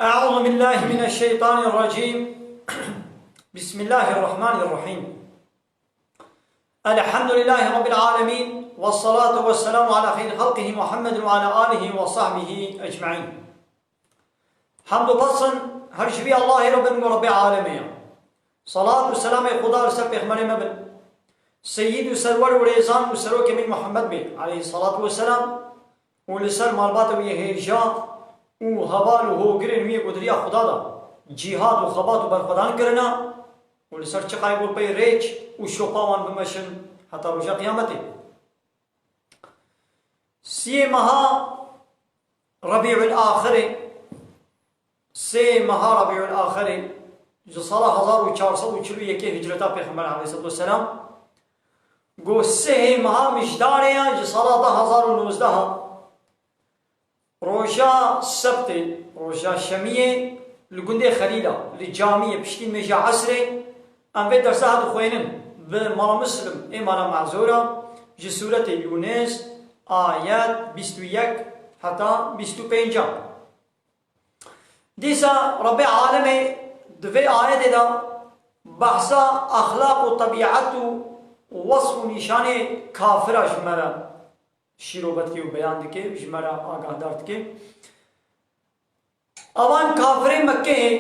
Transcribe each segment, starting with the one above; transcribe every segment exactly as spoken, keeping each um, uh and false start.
أعوذ بالله من الشيطان الرجيم. بسم الله الرحمن الرحيم. الحمد لله رب العالمين، والصلاة والسلام على خير خلقه محمد وعلى آله وصحبه أجمعين. Hemd û pesn her ji vî Allahê re bin, Rebbê alemê ye. Salat û selamê Xuda li ser pêxemberê me bin. Seyyid û serwer û rêzan û serokê me Muhammed bê, aleyhissalatu vesselam, û li ser malbata wî hêja û heval û hogirên wî ku di riya Xuda de cîhad û xebat û berxwedan kirine û li ser çiqayê ku pey rêç û şopa wan bimeşin heta roja qiyametê. Siyê meha Rebîul Axirê, sê meha Rebîul Axirê, ji sala hezar û çar sed û çil û yekê hicreta Pêxember aleyhissalatu vesselam, ku sihê meha Mijdarê ya ji sala du hezar û nozdeh, roja Sebtê, roja Şemiyê, li gundê Xelîla, li camiyê piştî nûêja Esrê, em vê dersa ha dixwênin bi Mala Muslim ê Mala Mazûra, ji sûretê Yûnis, ayet bîst û yek heta bîst û pênc. Dîsa Rebbê alemê di vê ayetê de behsa exlaq û tebîet û wesf û nîşanê kafira ji me re şîrove dike û beyan dike, ji me re agahdar dike. Evan kafirê Mekkeyê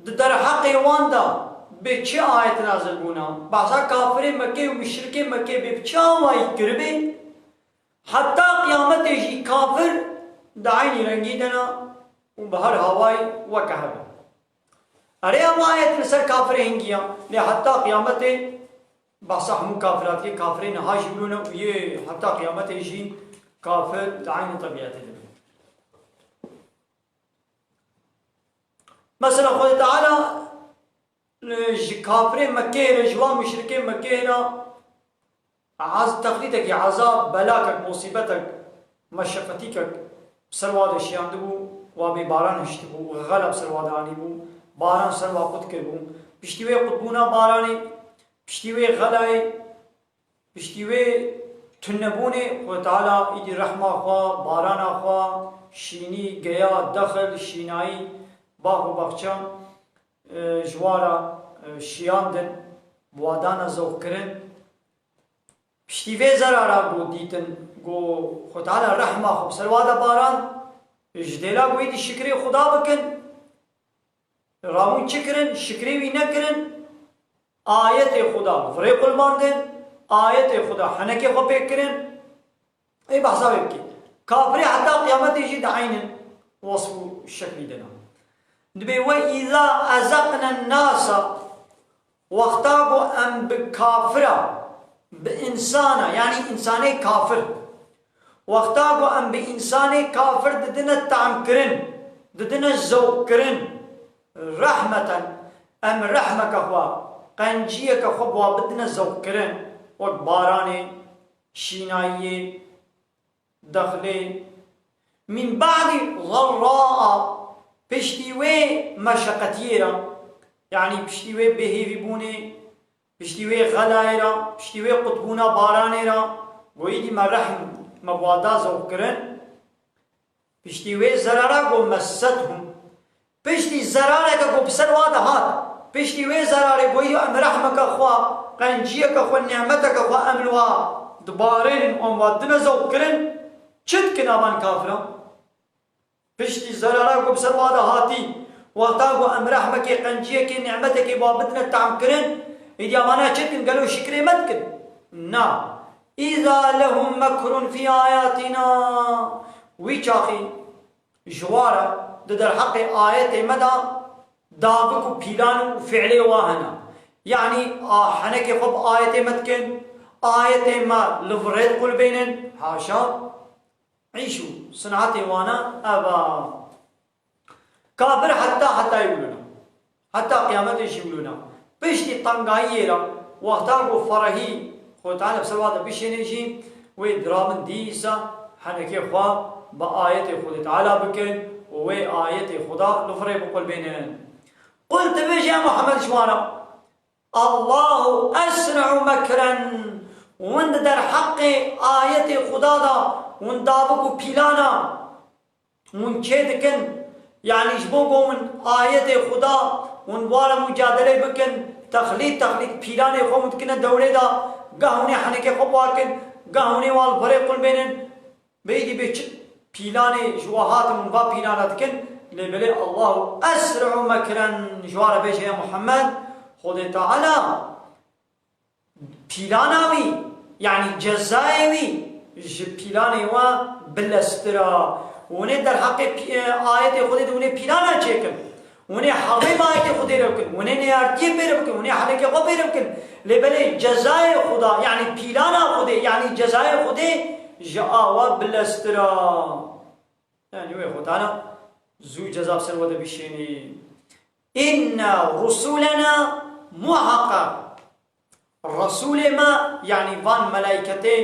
di derheqê wan de bi çi ayet nazil bûna? Behsa kafirê Mekkê û muşrikê Mekkê bê bi çi awayî kiribê? Heta qiyametê jî kafir di eynî rengî de ne û bi her hawayî weke hev e. Erê, ev ayet li ser kafirê hingî ya, lê heta qiyametê behsa hemû kafiratiyê, kafirê niha jî wilo ne û yê heta qiyametê jî kafir di eynî tebîetê de be. Mesela Xwedê Teala, e, ji kafirê Mekkeyê re, ji wan muşrikê Mekkeyê re ez-, texlîtekî, ezab, belakek, musîbetek, meşeqetîkek bi ser wa de şiyandibû, wa bê baran hiştibû, xela bi ser wa de anîbû, baran ser wa qut kiribû. Piştî wê qutbûna baranê, piştî wê xelayê, piştî wê tunebûnê, Xwedê Teala îdî rehma xwe, barana xwe, şînî, geya, dexil, şînayî, bax û baxçe, e, ji wa re, e, şiyandin, bi wa dane zewqkirin. Piştî vê zerara ku dîtin, ku Xwedê Teala rehma xwe bi ser wa de barand, ji dêla ku êdî şikrê Xuda bikin, rabûn çi kirin? Şikrê wî nekirin, ayetê Xuda virê qulmandin, ayetê Xuda henekê xwe pê kirin. Ê behsa wê bikî. Kafirê heta qiyametê jî di eynin wesf û şeklî de ne. Dibê, "Ve îza ezeqnen nasa", wexta ku em bi kafira, bi însana, yanî însanê kafir, wexta ku em bi însanê kafir didine tamkirin, didine zewqkirin, rehmeten, em rehmeke xwe, qenciyeke xwe bi wa bidine zewqkirin, wek baranê, şînayiyê, dexlê. Min ba'dî zerraa, piştî wê meşeqetiyê re, yanî piştî wê bêhêvîbûnê, piştî wê xelayê re, piştî wê qutbûna baranê re, goyî dî me rehm, me bi wa da zewqkirin. Piştî wê zerara ku messethum, piştî zerareke ku bi ser wa de hat, piştî wê zerarê goyî em rehmeke xwe, qenciyeke xwe, nîmeteke xwe em li wa dibarênin û em wa dine zewqkirin, çi dikin avan kafiran? Piştî zerara ku bi ser wa de hatî, wexta ku em rehmekê, qenciyekê, nîmetekê wa bidine tamkirin, êdî avana çi dikin? Gelo şikrê me dikin? Na. Îza lehum mekrun fî ayatîna. Wî çaxî ji wa re di derheqê ayetê me de davik û pîlan û fiilê wa hene. Yanî a henekê xwe bi ayetê me dikin, ayetê me li virê diqulbênin, haşa. Îş û sinetê wana ev a. Kafir heta hetayê wilo ne. Heta qiyametê jî wilo ne. Piştî tengayiyê re, wexta ku ferehî Xwedê Teala bi ser wa de bişêne jî, wê dirabin dîsa henekê xwe bi ayetê Xwedê Teala bikin û wê ayetê Xweda li virê biqulbênin. Qul, tu bêje ya Muhammed ji wan re, Allahu esre'u mekren. Hûn di derheqê ayetê Xuda de hûn davik û pîlana hûn çê dikin. Yanî ji bo ku hûn ayetê Xuda, hûn wara mucadelê bikin, texlîd, texlîd pîlanê xwe hûn dikine dewrê de, gah hûnê henekê xwe biwakin, gah hûnê wan li xwe rê qulbênin, bêdî bê çi pîlanê ji we hatin hûn va pîlana dikin, lê belê Allahu esre'u mekren ji we re bêje ya Muhammed, Xwedê Teala pîlana wî, yanî cezayê wî ji pîlanê we bileztir a. Hûnê derheqê pî-, e, ayetê Xwedê de hûnê pîlana çêkin. Hûnê herbê bi ayetê Xwedê re bikin. Hûnê neyartiyê pê re bikin. Hûnê henekê xwe pê re bikin. Lê belê cezayê Xuda, yanî pîlana Xwedê, yanî cezayê Xwedê ji a we bileztir a. Yanî wê Xwedana zû ceza bi ser we de bişênî. Înne rusulena, muheqeq Resûlê me, yanî van melayketê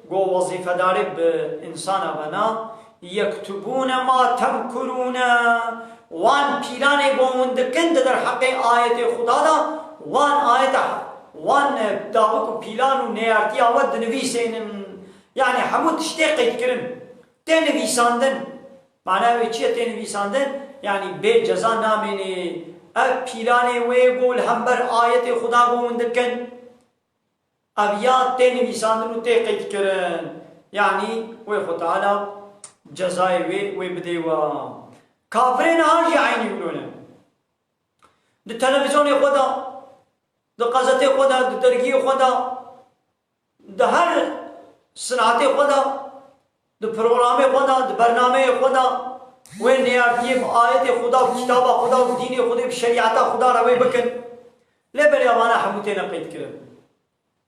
ku wezîfedarê bi însana ve na, yektubûne ma temkurûne, wan pîlanê ku hûn dikin di derheqê ayetê Xuda de, wan ayeta, wan, e, dabik û pîlan û neyartiya we dinivîsênin. Yanî hemû tiştê qeydkirin. Tê nivîsandin. Mana wê çi ye tê nivîsandin? Yanî bê ceza namênê. Ev pîlanê wê ku li hember ayetê Xuda ku hûn dikin, ev ya tê nivîsandin û tê qeydkirin. Yanî wê Xwe Teala cezayê wê, wê bidê we. Kafirê niha jî eynî wilo ne. Di televîzyonê xwe de, di qezetê xwe de, di dergiyê xwe de, di her sinetê xwe de, di programê xwe de, di bernameyê xwe de, wê neyartiyê bi ayetê Xuda, bi kitaba Xuda û bi dînê Xwedê, bi şerîeta Xuda re wê bikin. Lê belê vana hemû têne qeydkirin.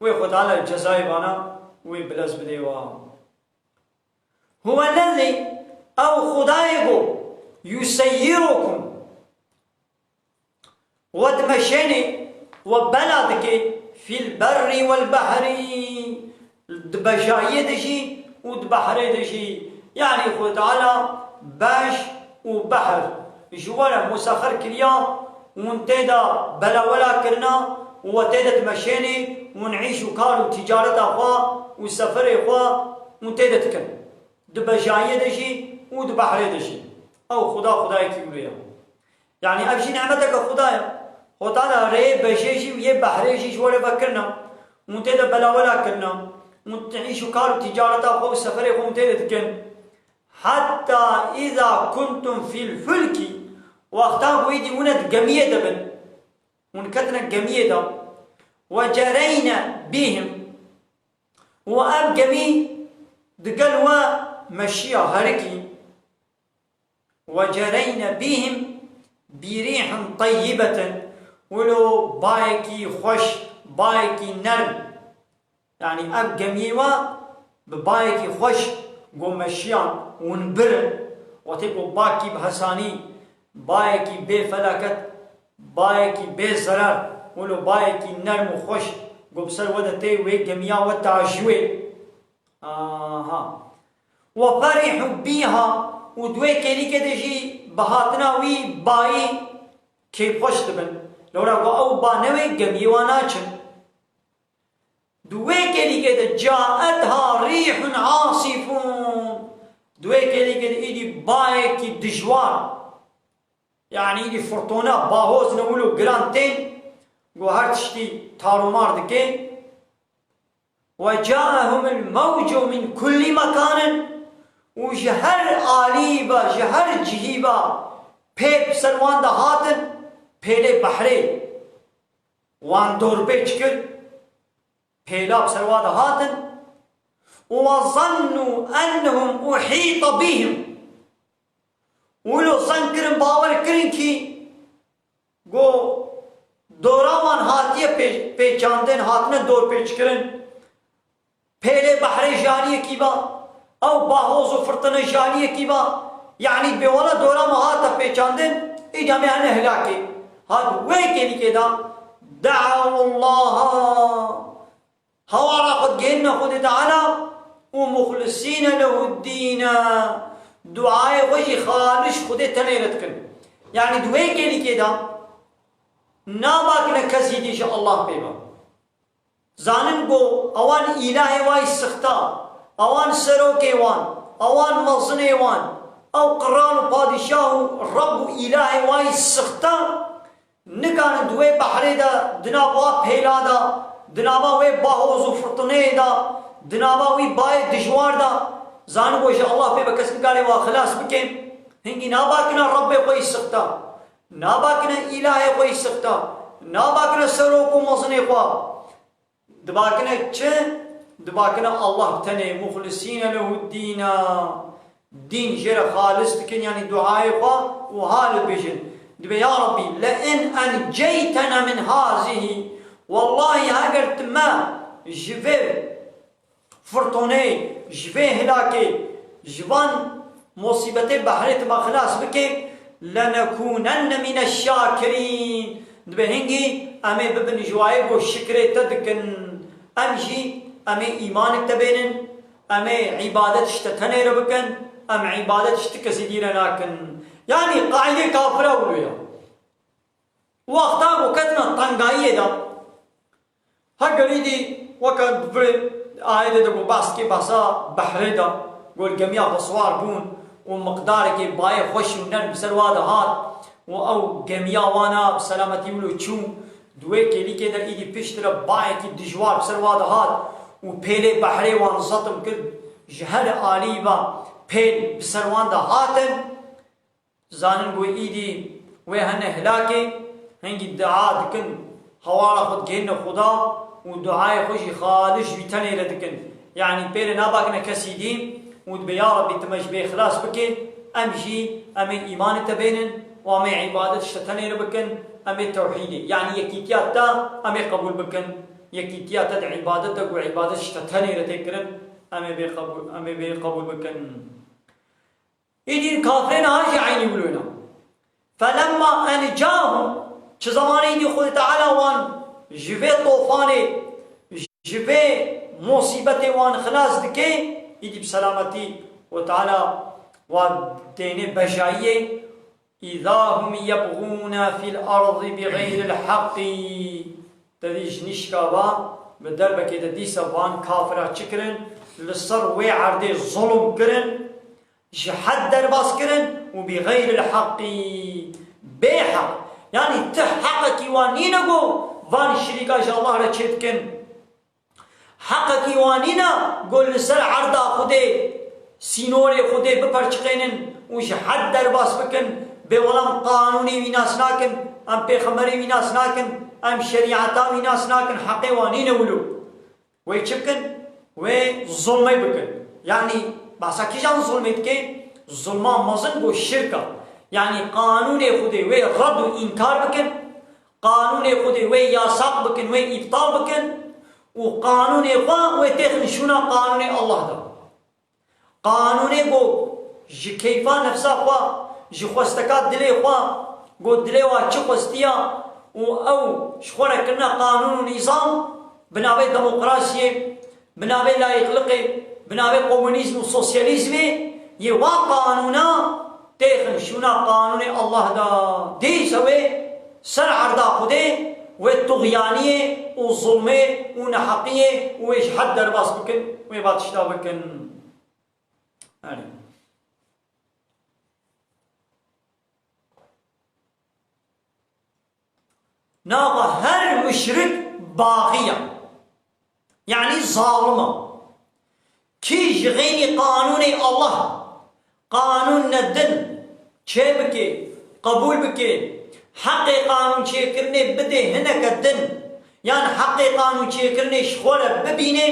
Wê Xwe Teala cezayê vana wê bilez bidê wa. Huwellezî, ew Xwedayê ku, yuseyyirukum, we dimeşênê, we bela dike, fîl berrî wel behrî, di bejayiyê de jî û di behrê de jî. Yanî Xwedê Teala bej û behr ji we re musexer kiriya, hûn tê de belawela kirina û we tê de dimeşênê, hûn îş û kar û tîcareta xwe û seferê xwe hûn tê de dikin. Di bejayiyê de jî û di behrê de jî. Ew Xuda, Xudayekî wilo ye. Yanî ev jî nemeteke Xuda ye. Xwedê Teala rêyê bejê jî û yê behrê jî ji we re vekirina. Hûn tê de belawela kirina. Hûn îş û kar û tîcareta xwe û seferê xwe hûn tê de dikin. Hetta îza kuntum fîl fulkî, wexta ku îdî hûn di gemiyê de bin. Hûn ketine gemiyê de. Ve cereyne bîhim. Û ev gemî digel we meşiya herikî. Ve cereyne bîhim bîrîhin teyyibetin. Wilo bayekî xweş, bayekî nerm. Yanî ev gemiyê we bi bayekî xweş ku meşiyan hûn birin. Wextê ku bakî bi hesanî, bayekî bê felaket, bayekî bê zerar, wilo bayekî nerm û xweş ku bi ser we de tê, wê gemiya we tajiwê. Aha. Ve ferîhû bîha, û di wê kêlîkê de jî bi hatina wî bayî kêfxweş dibin. Lewra ku ew ba newê gemiyê wan naçin. Di wê kêlîkê de caetha rîhun asîfûn. Di wê kêlîkê de îdî bayekî dijwar. Yanî îdî firtona, bahoz ne wilo giran tên, ku her tiştî tarûmar dike. Ve caehumul mewcu min kullî mekanin. Û ji her alî ve, ji her cihî ve pê bi ser wan de hatin, pêlê behrê wan dorpêç kir, pêla bi ser wan de hatin. Û ve zannû ennehum uhîte bîhim. Wilo zen kirin, bawer kirin kî ku dora wan hatiye pê-, pêçandin, hatine dorpêçkirin. Pêlê behrê ji aliyekî ve, ew bahoz û firtine ji aliyekî ve, yanî bê wela dora me hate pêçandin, îca me hene hilakê. Ha di wê kêlîkê de, de'ewullaha, hawara xwe digihînine Xwedê Teala û muxlisîne lehu dîne, duayê xwe jî xalis Xwedê tenê re dikin. Yanî di wê kêlîkê de nabakine kesî dî ji Allah pê ve. Zanin ku ewan îlahê wayî sixta, ewan serokê wan, ewan mezinê wan, Ew qral û padîşah û Reb û îlahê wa yî sixte nikarin di wê behrê de, di nava wa pêla de, di nava wê bahoz û firtineyê de, di nava wî bayê dijwar de, zanibû ji Allah pê be kes nikare wa xilas bike. Hingî nabakine Rebbê xwe yî sixte, nabakine îlahê xwe yî sixte, nabakine serok û mezinê xwe. Dibakine çi? Dibakine Allah tenê, muxlisîne lehu dîna. Dîn jê re xalis dikin, yanî duayê xwe û ha dibêjin. Dibê, ya Rabbî, le in enceytene min hazihî. Wellahî heger tu me ji vê firtonê, ji vê hilakê, ji van mosîbetê behrê tu me xilas bike, lenekûnenne mîneşşakirîn. Dibê hingî em ê bibin ji wayê ku şikrê te dikin. Em jî em ê îmanik te bênin, em ê îbadet ji te tenê re bikin, em îbadet ji ti kesî dî re nakin. Yanî qaîdê kafira wilo ya. Wexta ku ketine tengayiyê de, heger îdî weke di vê ayetê de ku behs dike, behsa behrê de, ku li gemiya xwe siwar bûn û miqdarekê bayê xweş û nerm bi ser wa de hat û ew gemiya wana bi selametî wilo çû, di wê kêlîkê de îdî piştre bayekî dijwar bi ser wa de hat û pêlê behrê wan zetim kir, ji her alî ve pêl bi ser wan de hatin. Zanin ku îdî wê hene hilakê, hingî dua dikin, hewala xwe digihîne Xuda û duayê xwe jî xalis ji wî tenê re dikin. Yanî pêlê nabakine kesî dî û dibê, ya Rabbî, tu me ji bê xilas bike, em jî em ê îmanê te bênin û em ê îbadet ji te tenê re bikin, em ê tewhîdê, yanî yekîtiya te em ê qebûl bikin. Yekîtiya te di îbadet de ku îbadet ji te tenê re tê kirin, em ê bê qebûl, em ê bê qebûl bikin. Îdî kafirên ha jî eynî wilo ne. Felemma encahum, çi zemanê îdî Xwedê Teala wan ji vê tofanê, ji vê musîbetê wan xilas dike, îdî bi selametî Xwedê Teala wan têne bejayiyê, îza hum yebxûne fîl erdî bi xeyrîl heqî. Te dî ji nîşka va, bi derbekê de dîsa van kafira çi kirin? Li ser wê erdê zulm kirin. Ji hed derbas kirin û bi xeyril heqî, bê heq. Yanî ti heqekî wan nîne ku van şirîka ji Allah re çêdikin. Heqekî wan nîne ku li ser erda Xwedê, sînorê Xwedê biperçiqênin û ji hed derbas bikin, bê welam qanûnê wî nas nakin, em pêxemberê wî nas nakin, em şerîeta wî nas nakin, heqê wan nîne wilo. Wê çi bikin? Wê zulmê bikin. Yanî behsa kîjan zulmê dike? Zulma mezin ku şirk e. Yanî qanûnê Xwedê wê red û înkar bikin, qanûnê Xwedê wê yasaq bikin, wê îptal bikin û qanûnê xwe wê têxin şûna qanûnê Allah de. Qanûnê ku ji keyfa nefsa xwe, ji xwesteka dilê xwe, ku dilê wa çi xwestiya û ew ji xwe re kirine qanûn û nîzam, bi navê demokrasiyê, bi navê layîqliqê, bi navê komunîzm û sosyalîzmê, yê wa qanûna têxin şûna qanûnê Allah de. Dîsa wê ser erda Xwedê wê tuxyaniyê û zulmê û neheqiyê û wê ji hed derbas bikin, wê va tişta bikin. Erê. Naxa her muşrik baxî ye. Yanî zalim e. Kî ji xênî qanûnê Allah, qanûn ne din, çê bike, qebûl bike, heqê qanûn çêkirinê bide hineke din, yan heqê qanûn çêkirinê ji xwe re bibîne,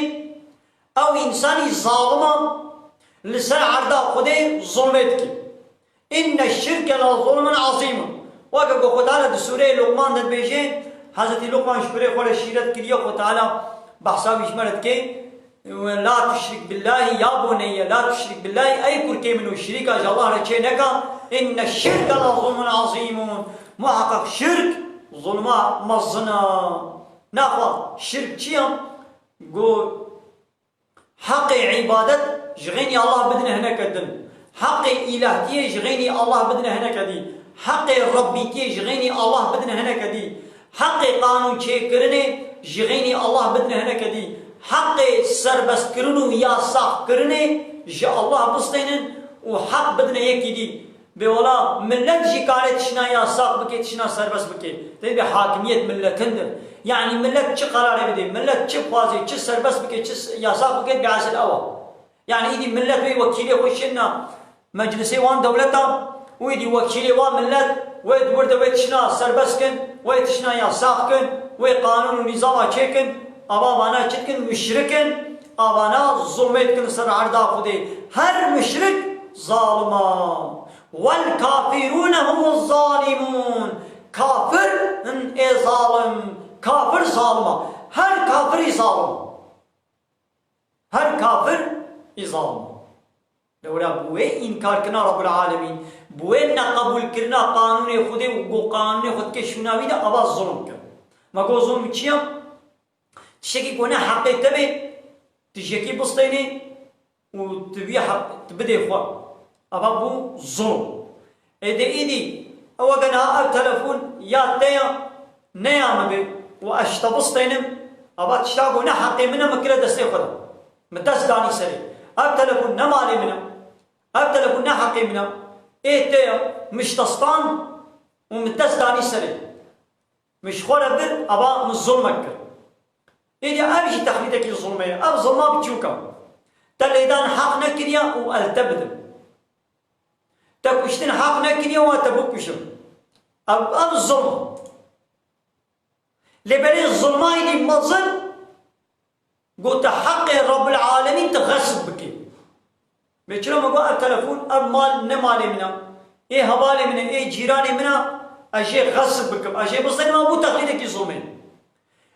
ew însanî zalim e, li ser erda Xwedê zulmê dike. Inne şirke la zulmun azîmun. Weke ku Xwe Teala di sûreyê Luqman de dibêje, Hezretî Luqman ji kurê xwe re şîret kiriye, Xwe Teala behsa wî ji me re dike, "La tuşrik billahi ya buneyye, la tuşrik billahi, ey kurkê min û şirîka ji Allah re çê neka, inne şirke la zulmun azîmun." Muheqeq şirk zulma mezin e. Naxwe şirk çi ye? Got, Heqê îbadet ji xênî Allah bidine hineke din. Heqê îlahtiyê ji xênî Allah bidine hineke dî. Heqê Rebbîtiyê ji xênî Allah bidine hineke dî. Heqê qanûn çêkirinê ji xênî Allah bidine hineke dî. Heqê serbestkirin û yasaqkirinê ji Allah bistênin û heq bidine yekî dî. Bê wela millet jî kare tişna yasax bike, tişna serbest bike. Tê bê hakimiyet milletindir. Yanî millet çi qerarê bide, millet çi bixwaze, çi serbest bike, çi s-, yasax bike, bê esil ew e. Yanî îdî millet wê wekîlê xwe şênna meclisê wan dewleta û îdî wekîlê wan millet wê di wir de wê tişna serbest kin, wê tişna yasax kin, wê qanûn û nîzama çêkin, ava vana çi dikin, muşrik in, avana zulmê dikin ser erda Xwedê. Her muşrik zalim e. Vel kafirûne humuz zalimûn. Kafir in ê zalim. Kafir zalim e. Her kafirî zalim e. Her kafir î zalim e. Lewra bi wê înkarkirina Rabbul Alemîn, bi wê neqebûlkirina qanûnê Xwedê û ku qanûnê xwe dike şûna wî de, ava zulm kir. Me got zulm çi ye? Tiştekî ku ne heqê te be, tu ji yekî bistênî û tu vî heq tu bidê xwe. Ava bû zulm. Êdî, îdî, ew weke niha ev telefon ya te ya, ne ya min be û ez ji te bistênim, ava tişta ku ne heqê min e, min kire destê xwe de. Min dest danî serê. Ev telefon ne malê min e. Ev telefon ne heqê min e. Ê te ya, min ji te stand û min dest danî serê. Min ji xwe re bir, ava min zulmek kir. Êdî ev jî texlîdekî zulmê ye. Ev zulma biçûk e. Te lêdan heq nekiriye û ez li te bidim. Te kuştin heq nekiriye û ez te bikuşim. Ev, ev zulm e. Lê belê zulma êdî mezin, Got, tu heqê Rabbul Alemîn tu xesb bikî. Bê çira me got, ev telefon, ev mal ne malê min e. Ê hevalê min e, ê cîranê min e, ez jê xesb bikim. Ez jê bistênim, ew bû texlîdekî zulmê.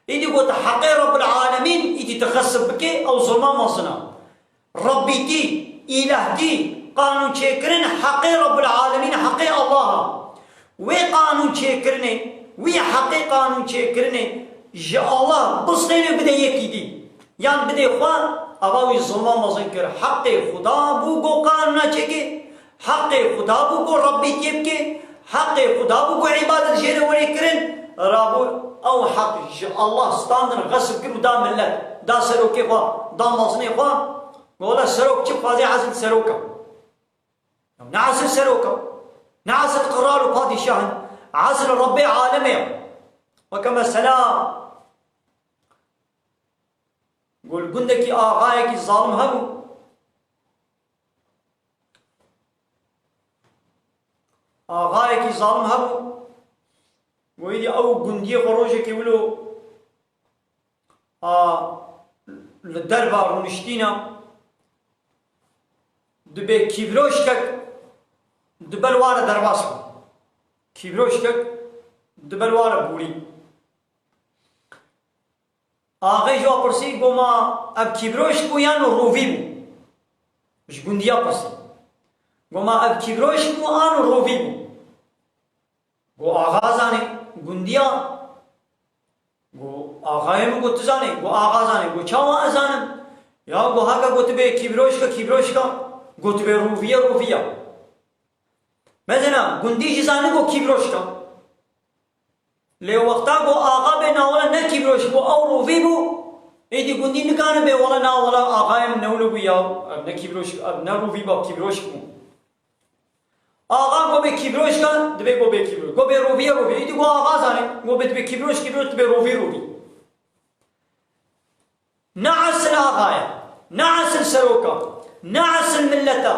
Îdî got, tu heqê Rabbul Alemîn, îdî tu xesb bikî, ew zulma mezin e. Rebbîtî, îlehtî, qanûn çêkirin heqê Rabbul Alemîn, heqê Allah e. Wê qanûn çêkirinê, wî heqê qanûn çêkirinê ji Allah bistêne bide yekî dî. Yan bidê xwe, ava wî zulma mezin kir. Heqê Xuda bû ku qanûna çêkê, heqê Xuda bû ku Rebbîtiyê bike, heqê Xuda bû ku îbadet jê re were kirin. Rabû ew heq ji Allah standin, xesb kir û da millet, da serokê xwe, da mezinê xwe. Wela serok çi dixwaze, ez li serok im. Ne esil serok e. Ne esil qral û padîşah in. Esil Rebbê alemê ye. Weke mesela, got li gundekî axayekî zalim hebû. Axayekî zalim hebû. Got, êdî ew gundiyê xwe rojekê wilo a li derva rûniştîna, dibê kîvroşkek di ber wa re derbas bû. Kîvroşkek di ber wa re bûrî. Axê ji wa pirsî, got, ma ev kîvroşk bû yan rûvî bû? Ji gundiya pirsî. Got, ma ev kîvroşk bû an rûvî bû? Got, axa zanê, gundiya. Got, axayê min, got, tu zanê? Got, axa zanê. Got, çawa ez zanim? Ya, got, heke got tu bê kîvroşka, kîvroşka, got tu bê rûviye, rûviya. Mezina, gundî jî zanî got kîvroşka. Lê wexta got axa bê, na wela ne kîvroşk bû, ew rûvî bû, êdî gundî nikane bê, wela na wela axayê min ne wilo bû ya, ev ne kîvroşk, ev ne rûvî ba, kîvroşk bû. Axa got bê kîvroşka, dibê got bê kîvroşk. Got bê rûvî ye, rûvî. Êdî got axa zanê. Got bê dibê kîvroşk, kîvroşk, dibê rûvî, rûvî. Ne esil axa ye, ne esil serok e, ne esil millet e,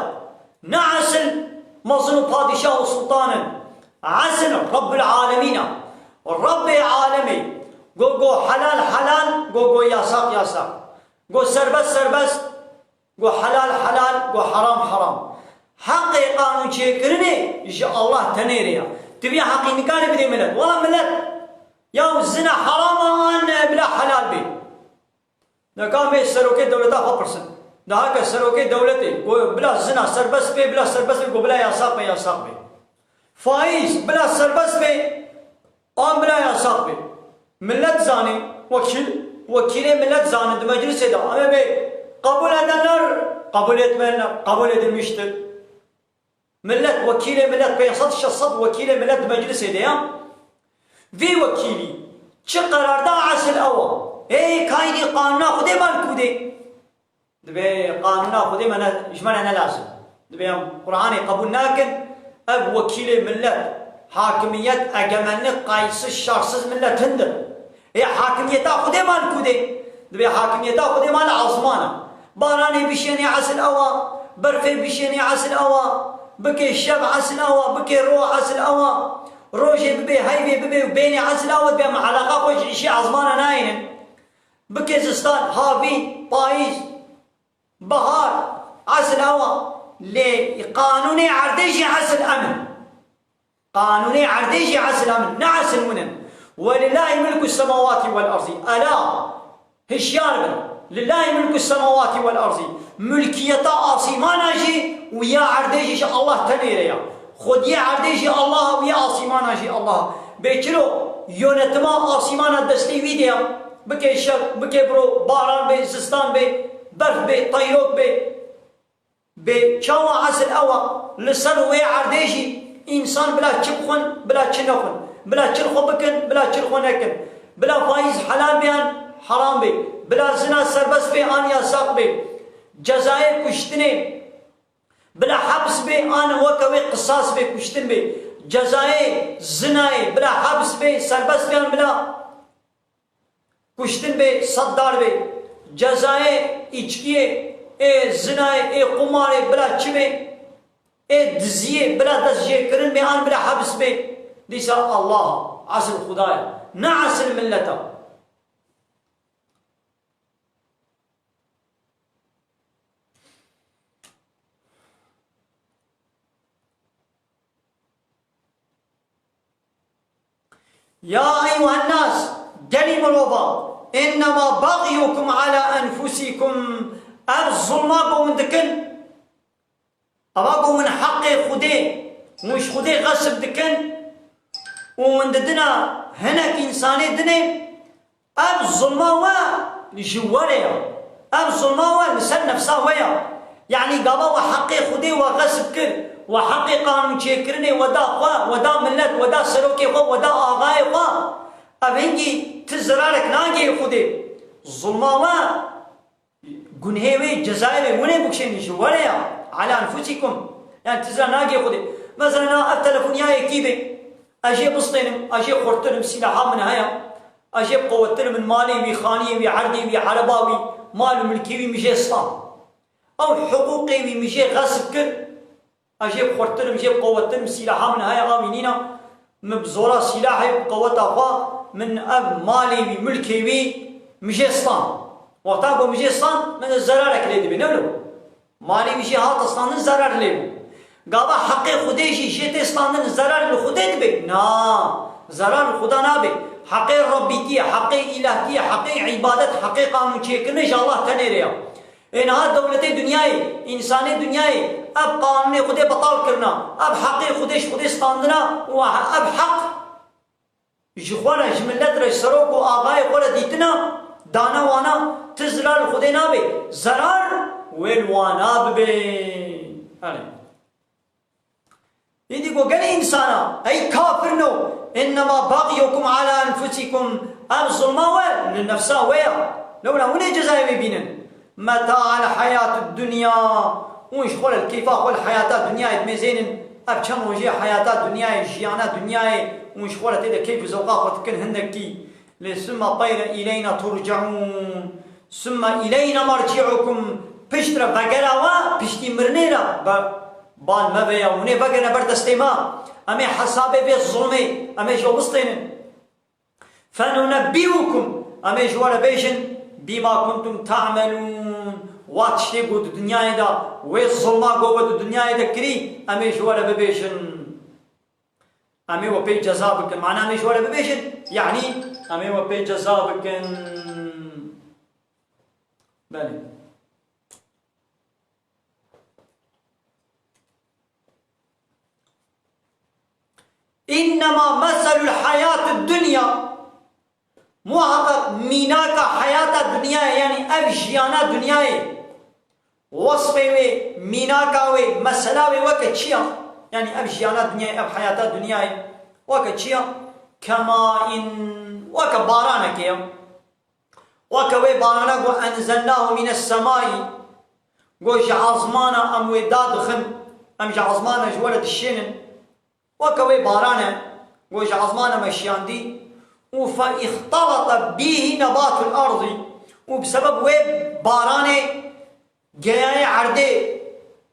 ne esil mezin û padîşah û sultan in. Esil Rebbul Alemîn e. Rebbê alemê. Got, got helal helal, got, got yasak yasak. Got serbest serbest. Got helal helal, got heram heram. Heqê qanûn çêkirinê ji Allah tenê re ya. Tu vî heqî nikarî bidê milet. Wela milet, ya zina heram a an ne bila helal bê? Neka em ê serokê dewleta xwe pirsin. Daha ke serokê dewletê got bila zina serbest bê, bila serbest bê, got bila yasak be, yasak bê. Faîz bila serbest bê, an bila yasak bê. Millet zanê, wekîl, wekîlê millet zanê di meclisê de. Em ê bê qebûl edenler, qebûl etmeyenler, qebûl edilmiştir. Millet, wekîlê millet, pênc sed şeş sed wekîlê millet di meclisê de ya. Vî wekîlî çi qerar da, esil ew e. Ê kaynî qanûna Xwedê mal kûdê. Dibê qanûna Xwedê me ne, ji me re ne lazim. Dibê em Qur'anê qebûl nakin, ev wekîlê millet, hakimiyet, egemenlik, qaysiz, şersiz millet hind in. Ê hakimiyeta Xwedê mal kûdê? Dibê hakimiyeta Xwedê mal ezman e. Baranê bişênê esil ew a, berfê bişênê esil ew a, bikê şev esil ew a, bikê roj esil ew a. Rojê bibê heyvê bibê û bênê esil ew a, dibê em eleqa xwe ji îşê ezmana nayênin. Bikê zistan, havîn, payîz, bihar, esil ew a. Lê qanûnê erdê jî esil em in. Qanûnê erdê jî esil em in, ne esil hûn in. Welillahî mulku semawatî wel erzî. Ela, hişyar bin. Lillahî mulku semawatî wel erzî. Mulkiyeta asîmana jî û ya erdê jî ji Allah tenê re ya. Xwediyê erdê jî Allah a û ya asîmana jî Allah a. Bê çilo, yönetima asîmana destê wî de ya. Bike şev, bike biro, baran bê, zistan bê, berf bê, teyrok bê. Bê çawa esil ew a, li ser wê erdê jî însan bila çi bixwin, bila çi nexwin, bila çi li xwe bikin, bila çi li xwe nekin, bila fayîz helal bê yan heram bê, bila zina serbest bê an yasak bê, cezayê kuştinê bila heps bê an weke wê qisas bê, kuştin bê, cezayê zinayê bila heps bê, serbest bê an bila kuştin bê, seddar bê, cezayê îçkiyê, ê zinayê, ê qumarê bila çi bê, ê diziyê bila destjêkirin bê an bila heps bê, dîsa Allah a, esil Xuda ye, ne esil millet a. Ya eyyuhen nas, gelî mirova, innema bagyukum ala enfusikum, ev zulma ku hûn dikin, eva ku hûn heqê Xwedê, hûn ji Xwedê xesib dikin û hûn didina hinek însanê dinê, ev zulma we ji we re ya. Ev zulma we li ser nefsa we ya. Yanî gava we heqê Xwedê we xesib kir, we heqê qanûnçêkirinê we da xwe, we da millet, we da serokê xwe, we da axayê xwe. Ev hingî ti zerarek nagihê Xwedê. Zulma we, gunhê wê, cezayê wê hûn ê bikişênin ji we re ya. Ala enfusikum. Yanî ti zerar nagihê Xwedê. Mesela na ev telefon ya yekî bê. Ez jê bistênim, ez jê xurttir im, sîlaha min heye. Ez jê bi qewettir im, min malê wî, xaniyê wî, erdê wî, ereba wî, mal û milkê wî min jê stand. Ew hiqûqê wî min jê xesib kir. Ez jê bi xurttir im, jê bi qewettir im, sîlaha min heye, a wî nîna. Min bi zora sîlahê, bi qeweta xwe, min ev malê wî, milkê wî min jê stand. Wexta ku min jê stand, min zerarek lê dibê, ne wilo? Malê wî jê hate standin, zerar lê bû. Gava heqê Xwedê jî jê tê standin, zerar li Xwedê dibe? Na, zerar li Xweda nabe. Heqê Rebbîtiyê, heqê îlahtiyê, heqê îbadet, heqê qanûnçêkirinê ji Allah tenê re ya. Ê niha dewletê dinyayê, însanê dinyayê ev qanûnê Xwedê betal kirina, ev heqê Xwedê ji Xwedê standina û ev heq ji xwe re, ji millet re, ji serok û axayê xwe re dîtina, dane wana, ti zirar li Xwedê nabe, zerar wê li wana bibe. Erê. Îdî got, gelê însana, ey kafirno, innema bagyukum ala enfusikum, ev zulma we li nefsa we ya. Lewra hûn ê cezayê wê bînin. Meta'al hayatud dunya. Hûn ji xwe re li keyfa xwe li heyata dinyayê dimêzênin. Ev çend rojê heyata dinyayê, jiyana dinyayê, hûn ji xwe re tê de keyf û zewqa xwe dikin hindekî. Lê summa peyre îleyna turceûn. Summa îleyna merci'ukum. Piştre vegera we, piştî mirinê re be-, bal me ve ya. Hûn ê vegerine ber destê me. Em ê hesabê vê zulmê, em ê ji we bistênin. Fenunebbiukum, em ê ji we re bêjin, bîma kuntum ta'melûn, wa tiştê ku di dinyayê de, wê zulma ku we di dinyayê de kirî, em ê ji we re bibêjin. Em ê we pê ceza bikin. Mana em ê ji we re bibêjin, yanî em ê we pê ceza bikin. Belê. Înnema meselul hayatid dunya. Muhakkak mînaka heyata dinyayê, yanî ev jiyana dinyayê, wesfê wê, mînaka wê, mesela wê weke çi ya? Yanî ev jiyana dinyayê, ev heyata dinyayê weke çi ya? Kema'in, weke baranekê ya. Weke wê barana ku enzelnahu mînes semayî, ku ji ezmana em wê dadixin, Em ji ezmana ji we re dişênin. Weke wê baran e, ku ji ezmana me şiyandî, û fe îxtelete bîhî nebatul erdî, û bi sebeb wê baranê geyayê erdê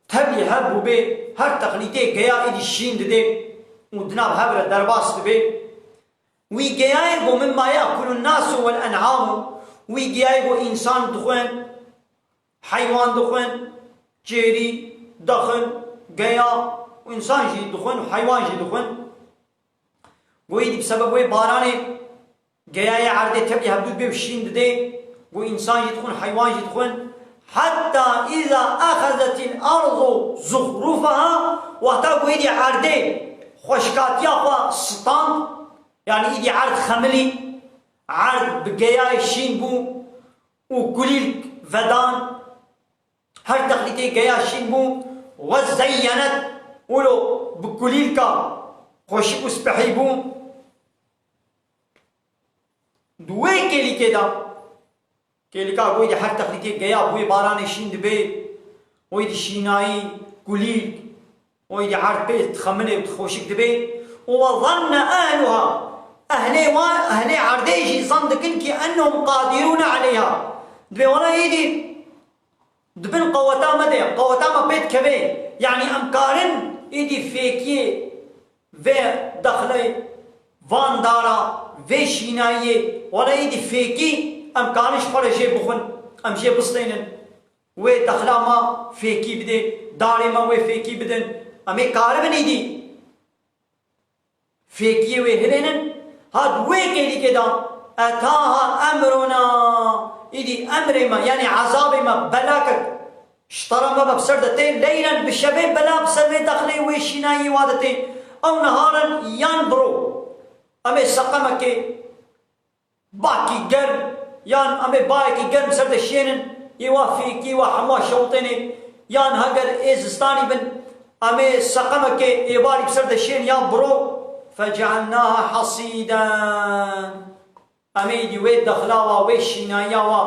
tevlî hev bûbê, her texlîtê geya êdî şîn didê û di nav hev re derbas dibê. Wî geyayê ku mimma ye'kulun nasu wel en'amu, wî geyayê ku însan dixwin, heywan dixwin, çêrî, dexin, geya, însan jî dixwin, heywan jî dixwin. Goyî dî bi sebeb wê baranê geyayê erdê tevlî hevdû dibê û şîn didê, ku însan jî dixwin, heywan jî dixwin. Hetta îza exezetil ardu zuxrufaha, wexta ku êdî erdê xweşkatiya xwe stand, yanî êdî erd xemilî, erd bi geyayê şîn bû û kulîlk vedan, her texlîtê geya şîn bû, we zeyyenet, wilo bi kulîlka xweşik û spehî bû. Di wê kêlîkê de, kêlîka ku êdî her texlîtê geya bi wê baranê şîn dibê, û êdî şînayî, kulîlk, û êdî erd pê dixemilê û dixweşik dibê. Û we zanne ehluha, ehlê wan, ehlê erdê jî zan dikin kî ennehum qadirûne aleyha. Dibê wela êdî di bin qeweta me de, qeweta me pê dikeve. Yanî em karin êdî fêkiyê vê dexlê, van dara, vê şînayiyê, wela êdî fêkî em karin ji xwe re jê bixwin, em jê bistênin. Wê dexla me fêkî bidê, darê me wê fêkî bidin. Em ê karibin êdî fêkiyê wê hilênin. Ha di wê kêlîkê de, etaha emruna, êdî emrê me, yanî ezabê me, belakek ji tara me be bi ser de tê, leylen, bi şevê bela bi ser vê dexlê wê şînayî wa de tê. Ew niharin yan biro. Em ê seqemekê bakî germ, yan em ê bayekî germ bi ser de şênin, ê wa fêkî, wa hemû şewitênê, yan heger ê zistanî bin, em ê seqemekê êvarî bi ser de şên ya biro, fecealnaha hasîden. Em ê dî wê dexla wa, wê şînayiya wa,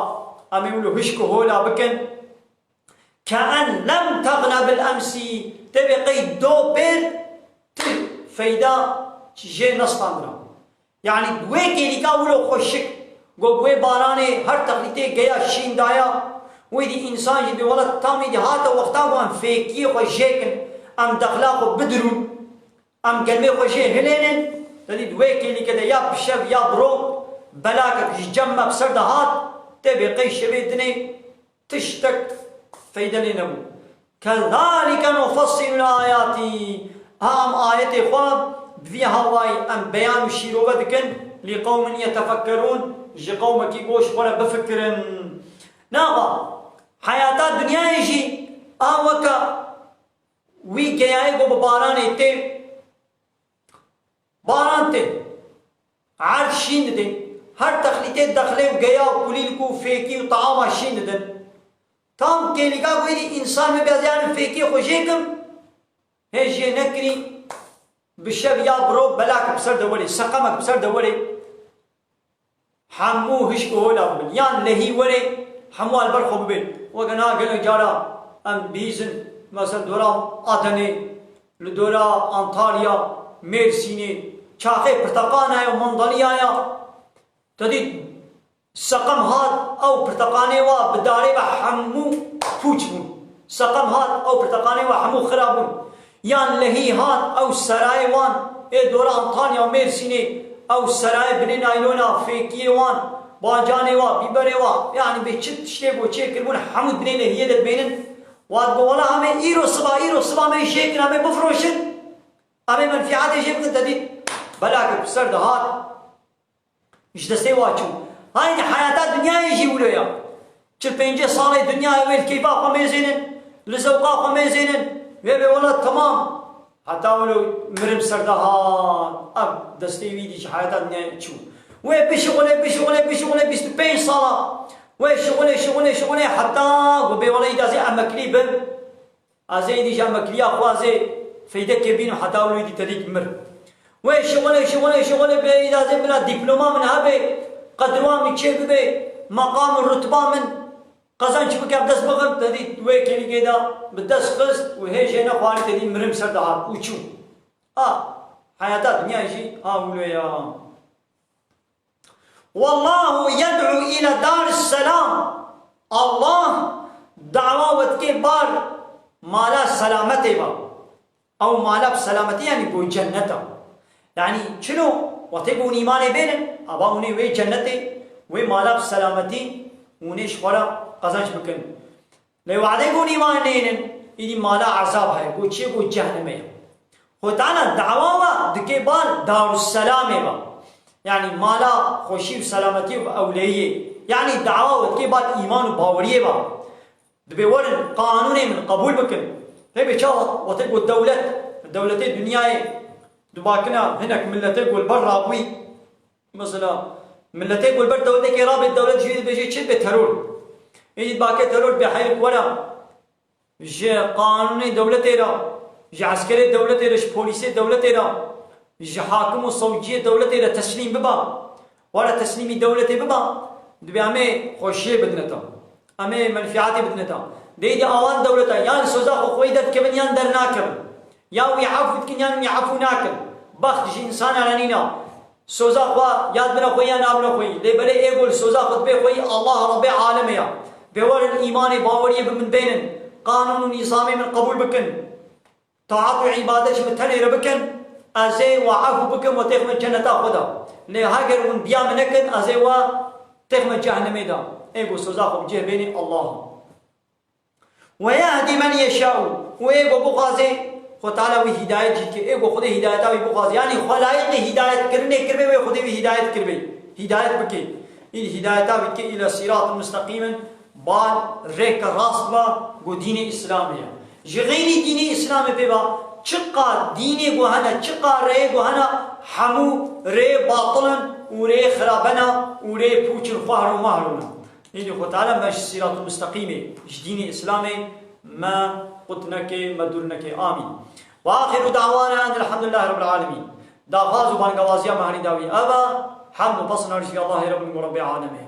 em ê wilo hişk û hola bikin. Ke'en lem tegne bil emsî, tê bê qey do pêr tu feyda jê nestandina. Yanî wê kêlîka wilo xweşik, go bi wê baranê her texlîtê geya şîn daya, wê dî însan jî dê wela tam êdî hate wexta ku em fêkiyê xwe jê kin, em dexla xwe bidirûn, em gelmê xwe jê hilênin, te dî di wê kêlîke de ya bi şev ya bi ro, belakek ji cem me bi ser de hat, tê bê qey şevê dinê, tiştek feyde lê nebû. Kezalike nufassilu l-ayati. Ha em ayetê xwe bi vî hawayî em beyan û şîrove dikin, li qewmin yetefekkerûn, ji qewmekî bo ji xwe re bifikirin. Nava, heyata dinyayê jî a weke wî geyayê ku bi baranê tê, Baran tê. Erd şîn didin. Her texlîtê dexlê û geya û kulîlk û fêkî û taama şîn didin. Tam kêlîka ku êdî însan me bêziyane fêkiyê xwe jê kim, hê jê nekirî, bi şev ya bi ro belak bi ser de werê, seqemek bi ser de werê. Hemû hişk û hola bibin. Yan lehî werê, hemû li ber xwe bibên. Weke niha gelek cara em bihîzin, mesela dora Adenê, li dora Antalya, Mêrsînê, çaxê pirteqana ye û mandalîya ye. Te dît seqem hat, ew pirteqanê wa bi darê ve hemû pûç bûn. Seqem hat, ew pirteqanê wa hemû xira bûn. Yan lehî hat, ew serayê wan ê dora Antalya û Mêrsînê, ew serayê binê naylona fêkiyê wan, bacanê wa, bîberê wa, yanî bê çi tiştê ku çê kiribûn, hemû binê lehiyê de dibênin. Wa dibe, wela em ê îro siba, îro siba em ê jê kin, em ê bifroşin, em ê menfîatê jê bikin, te dît belakek bi ser de hat. Ji destê wa çû. Haydi heyata dinyayê jî wilo ya. Çil pêncî salê dinyayê wê li keyfa xwe mêzênin, li zewqa xwe mêzênin. Wê bê wela temam. Heta wilo mirim ser de hat. Ev destê wî dî ji heyata dinyayê çû. Wê bişixulê, bişixulê, bişixulê bîst û pênc sala. Wê şixulê, şixulê, şixulê heta ku bê wela îdazê emeklî bin. Ez ê dî ji emekliya xwe ez ê feydekê bînim heta wilo dî te dît mir. Wê şixulê, şixulê, şixulê bê îdazê bila dîploma min hebe, qedra min çê bibe, meqam û rutba min Qezenç bikem, dest bixim, te dî wê kêlîkê de bi dest xist û hê jê nexwarî, te dî mirim ser de hat û çû. A, heyata dinya jî ha wilo ya. Wallahu yed'u ila dar selam. Allah dawa we dike bar mala selametê ve. Ew mala bi selametî, yanî ku cennet e. Yanî çilo, wextê ku hûn îmanê bênin, ava hûn ê wê cennetê, wê mala bi selametî, hûn ê ji xwe re qezenc bikin. Lê wextê ku hûn îmanê nênin, îdî mala ezab heye, ku çiyê ku cehennemê ye. Xwe Teala dawa we dike bar Darusselamê ve. Yanî mala xweşî û selametî û ewleyiyê. Yanî dawa we dike bar îman û baweriyê ve. Dibê werin qanûnê min qebûl bikin. Hê bê çawa? Wextê ku dewlet, dewletê dinyayê dubakina hinek milletê ku li ber rabûyî. Mesela, milletê ku li ber dewletekê rabê, dewlet jî dibêje çi? Dibê teror. Êdî dibake teror, dibê heyr were ji qanûnê dewletê re, ji eskerê dewletê re, ji polîsê dewletê re, ji hakim û sewciyê dewletê re teslîm biba. Were teslîmî dewletê biba, dibê em ê xweşiyê bidine te. Em ê menfîatê bidine te. Dê dî awan dewleta yan soza xwe xweyî derdikevin yan dernakevin. Ya wî efû dikin yan wî efû nakin. Bext ji însana re nîna. Soza xwe ya dibine xweyî ya nabine xweyî. Lê belê ê ku li soza xwe dibê xweyî, Allah Rebbê alemê ya. Dê werin îmanê baweriyê bi min bênin. Qanûn û nîzamê min qebûl bikin. Taat û îbadet ji min tenê re bikin, ez ê we efû bikim, we têxime cenneta xwe de. Lê heger hûn biya min nekin, ez ê we têxime cehennemê de. Ê ku soza xwe bi cih bênî, Allah. Ve yehdi men yeşâ'u. Û ê ku bixwazê, Xwe Teala wî hîdayet jî dike. Ê ku Xwedê hîdayeta wî bixwazê. Yanî xwe layiqê hîdayetkirinê kiribe, wê Xwedê wî hîdayet kiribe. Hîdayet bike. Î hîdayeta wî dike, île sîrat mustaqîmin. Bar rêke rast ba ku dînê Îslamê ye. Ji xeynî dînê Îslamê pê ba, çiqa dînê ku hene, çiqa rêyê ku hene, hemû rêyê batil in û rêyê xirabe ne û rêyê pûç in, xwehr û mahr in. Êdî Xwe Teala me ji sîrat û mustaqîmê, ji dînê Îslamê me qut neke, me dûr neke. Amîn. Ve axiru da'wana enil hamdülillahi rabbil alemin. Daxwaz û bangewaziya me herî dawî ev e, hemd û pesna ji Allahê Rebbî û Rebbê alemê.